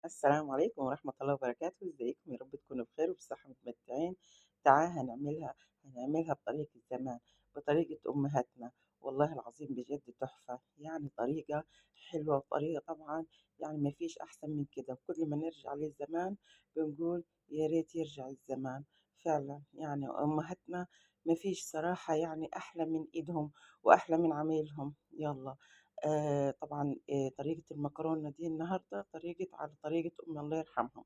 السلام عليكم ورحمة الله وبركاته. ازيكم؟ يا رب تكونوا بخير وبصحة متمتعين. تعال هنعملها بطريقة زمان، بطريقة أمهاتنا، والله العظيم بجد تحفة، يعني طريقة حلوة وطريقة طبعا يعني ما فيش أحسن من كده. وكل ما نرجع للزمان بنقول يا ريت يرجع الزمان فعلا، يعني أمهاتنا ما فيش صراحة يعني أحلى من إيدهم وأحلى من عمايلهم. يلا طبعًا طريقة المكرونة دي النهارده طريقة على طريقة أمي الله يرحمها،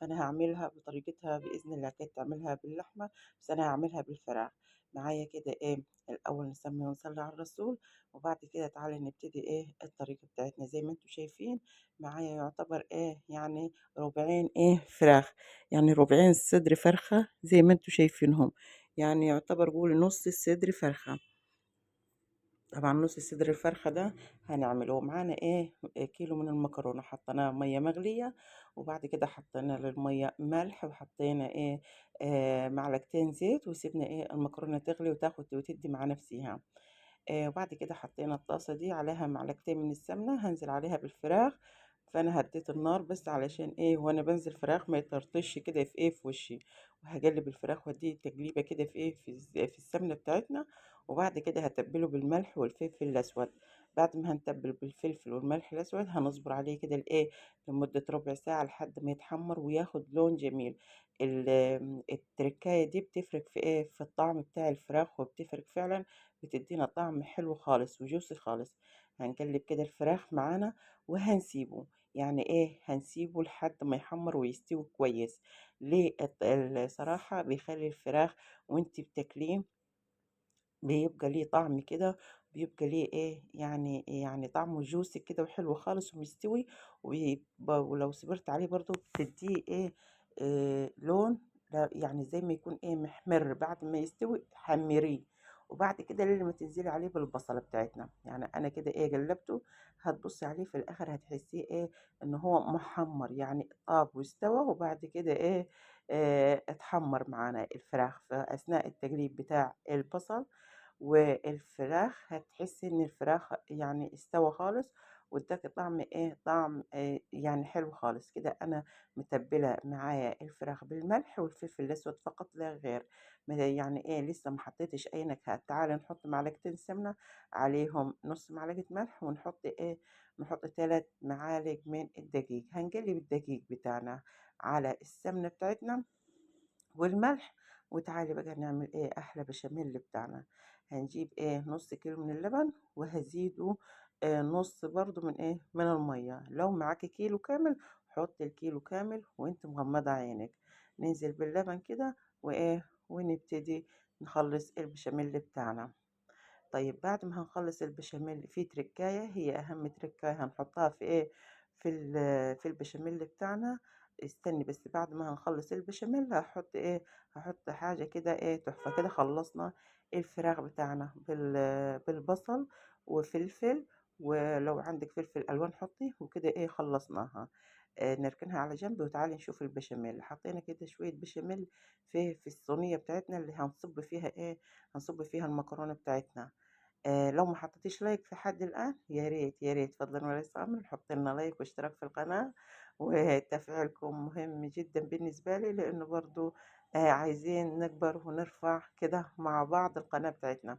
فأنا هاعملها بطريقتها بإذن الله. كانت تعملها باللحمة بس أنا هاعملها بالفراخ. معايا كده إيه، الأول نسمي ونصلي على الرسول، وبعد كده تعالي نبتدي إيه الطريقة بتاعتنا. زي ما أنتم شايفين معايا يعتبر إيه يعني ربعين إيه فراخ، يعني ربعين صدر فرخة زي ما أنتم شايفينهم، يعني يعتبر قولي نص الصدر فرخة. طبعا نص صدر الفرخة ده هنعمله معانا ايه كيلو من المكرونة، حطيناه مية مغلية، وبعد كده حطينا للمية ملح، وحطينا ايه معلقتين زيت، وسيبنا ايه المكرونة تغلي وتاخد وتدي مع نفسها. وبعد كده حطينا الطاسة دي عليها معلقتين من السمنة، هنزل عليها بالفراخ. فانا هديت النار بس علشان ايه وانا بنزل فراخ ما يطرطش كده في ايه في وشي، وهقلب الفراخ واديه تقليبه كده في ايه في السمنه بتاعتنا. وبعد كده هتبله بالملح والفلفل الاسود. بعد ما هنتبل بالفلفل والملح الاسود هنصبر عليه كده الايه لمده ربع ساعه لحد ما يتحمر وياخد لون جميل. التركايه دي بتفرق في ايه في الطعم بتاع الفراخ، وبتفرق فعلا بتدينا طعم حلو خالص وجوسي خالص. هنقلب كده الفراخ معانا وهنسيبه، يعني ايه هنسيبه لحد ما يحمر ويستوي كويس. ليه؟ الصراحة بيخلي الفراخ وانت بتاكليه بيبقى ليه طعم كده، بيبقى ليه ايه يعني طعمه جوسي كده وحلو خالص ومستوي، ولو صبرت عليه برضو بتديه ايه، لون، لا يعني زي ما يكون ايه محمر بعد ما يستوي حمريه. وبعد كده لما تنزلي عليه بالبصلة بتاعتنا، يعني انا كده ايه قلبته، هتبصي عليه في الاخر هتحسيه ايه ان هو محمر، يعني طاب واستوى. وبعد كده ايه اتحمر معانا الفراخ في اثناء التقليب بتاع البصل والفراخ. هتحسي ان الفراخ يعني استوى خالص واداكي طعم ايه طعم إيه يعني حلو خالص كده. انا متبله معايا الفراخ بالملح والفلفل الاسود فقط لا غير، يعني ايه لسه ما حطيتش اي نكهات. تعالي نحط معلقتين سمنه عليهم نص معلقه ملح، ونحط ايه نحط 3 معالق من الدقيق. هنقلب الدقيق بتاعنا على السمنه بتاعتنا والملح. وتعالي بقى نعمل ايه احلى بشاميل بتاعنا. هنجيب ايه نص كيلو من اللبن، وهزيده نص برضو من ايه من المية. لو معاكي كيلو كامل حط الكيلو كامل وانت مغمضة عينك. ننزل باللبن كده وايه ونبتدي نخلص البشاميل بتاعنا. طيب بعد ما هنخلص البشاميل في تركاية، هي اهم تركاية هنحطها في ايه في البشاميل بتاعنا. استني بس، بعد ما هنخلص البشاميل هحط ايه هحط حاجة كده ايه تحفة كده. خلصنا الفراخ بتاعنا بالبصل وفلفل، ولو عندك فلفل الوان حطي وكده ايه خلصناها. نركنها على جنب. وتعالي نشوف البشاميل. حطينا كده شوية بشاميل في الصينية بتاعتنا اللي هنصب فيها ايه هنصب فيها المكرونة بتاعتنا. لو ما حطيتيش like في حد الآن يا ريت يا ريت فضلا وليس أمر حط لنا like واشتراك في القناة، وتفاعلكم مهم جدا بالنسبة لي، لأنه برضو عايزين نكبر ونرفع كده مع بعض القناة بتاعتنا.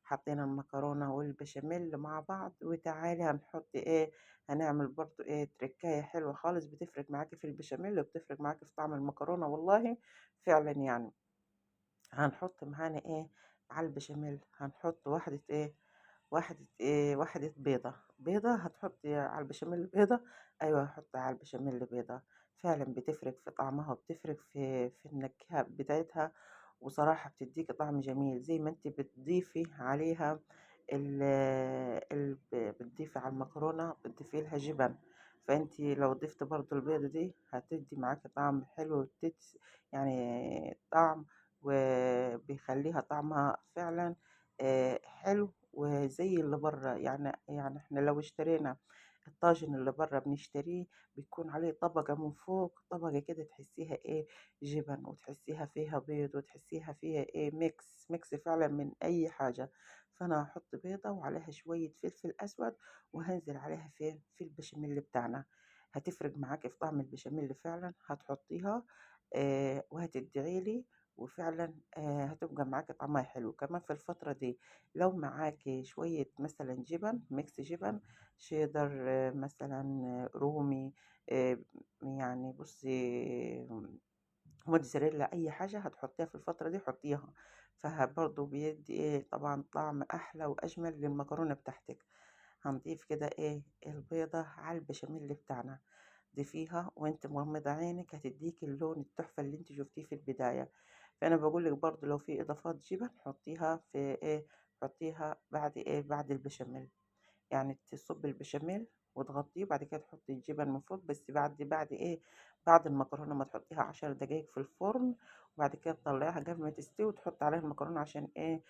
حطينا المكرونة والبشاميل مع بعض. وتعالي هنحط ايه هنعمل برضو ايه تركاية حلوة خالص بتفرق معاكي في البشاميل وبتفرق معاكي في طعم المكرونة والله فعلا. يعني هنحط معانا ايه على البشاميل، هنحط واحدة ايه واحدة ايه واحدة بيضة. بيضة هتحطي على البشاميل بيضة، ايوه هحط على البشاميل بيضة، فعلا بتفرق في طعمها وبتفرق في النكهة بتاعتها، وصراحة بتديكي طعم جميل. زي ما انت بتضيفي عليها بتضيفي على المكرونة بتضيفي لها جبن، فانت لو ضفت برضو البيضة دي هتدي معاكي طعم حلو، يعني طعم وبيخليها طعمها فعلا حلو وزي اللي بره. يعني احنا لو اشترينا الطاجن اللي بره بنشتريه بيكون عليه طبقة من فوق، طبقة كده تحسيها ايه جبن، وتحسيها فيها بيض، وتحسيها فيها ايه mix فعلا من اي حاجة. فانا هحط بيضة وعليها شوية فلفل اسود، وهنزل عليها فين في البشاميل بتاعنا. هتفرق معاكِ في طعم البشاميل فعلًا، هتحطيها وهتدعي لي، وفعلًا هتبقى معاكِ طعمها حلو. كمان في الفترة دي لو معاكِ شوية مثلًا جبن، mix جبن، شيدر مثلًا، رومي، آآ يعني بُصّي موتزاريلا، أي حاجة هتحطيها في الفترة دي حطيها، فبرضه بيدّي إيه طبعًا طعم أحلى وأجمل للمكرونة بتاعتِك. هنضيف كده إيه البيضة على البشاميل بتاعنا، ضيفيها وأنتِ مغمضة عينِك هتديكِ اللون التحفة اللي أنتِ شُفتيه في البداية. فأنا باقول لِك برضه لو في إضافات جبن حطيها في إيه، حطيها بعد إيه، بعد البشاميل، يعني تصُبّي البشاميل وتغطيه وبعد كده تحطي الجبن من فوق، بس بعد إيه، بعد المكرونة ما تحطيها 10 دقايق في الفرن، وبعد كده تطلّعيها قبل ما تستوي وتحطي عليها المكرونة عشان إيه،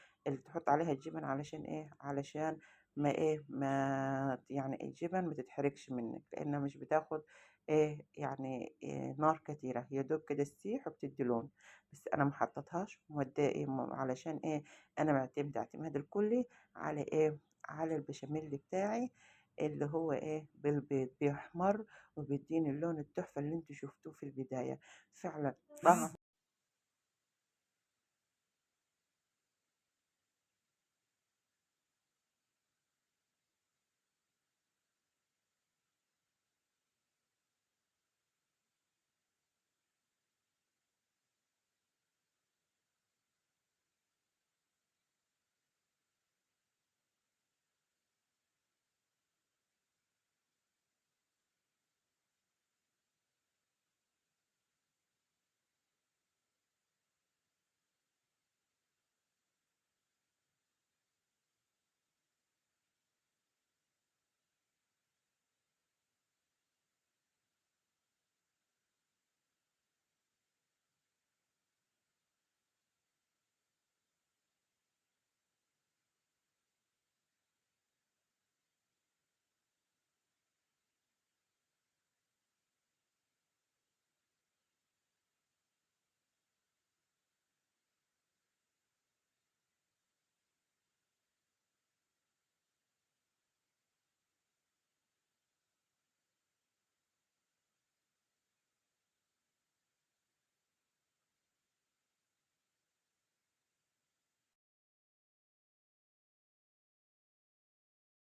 تحطي عليها الجبن علشان إيه، علشان ما إيه، ما يعني الجبن ما تتحرقش منِّك، لإنها مش بتاخد إيه، يعني نار كتيرة، يا دوب كده تسيح وبتدّي لون. بس أنا ما حطيتهاش مودية إيه، علشان إيه، أنا معتمدة اعتماد الكلي على إيه، على البشاميل بتاعي اللي هو إيه، بالبيض، بيحمر وبيديني اللون التحفة اللي أنتم شفتوه في البداية. فعلًا طعم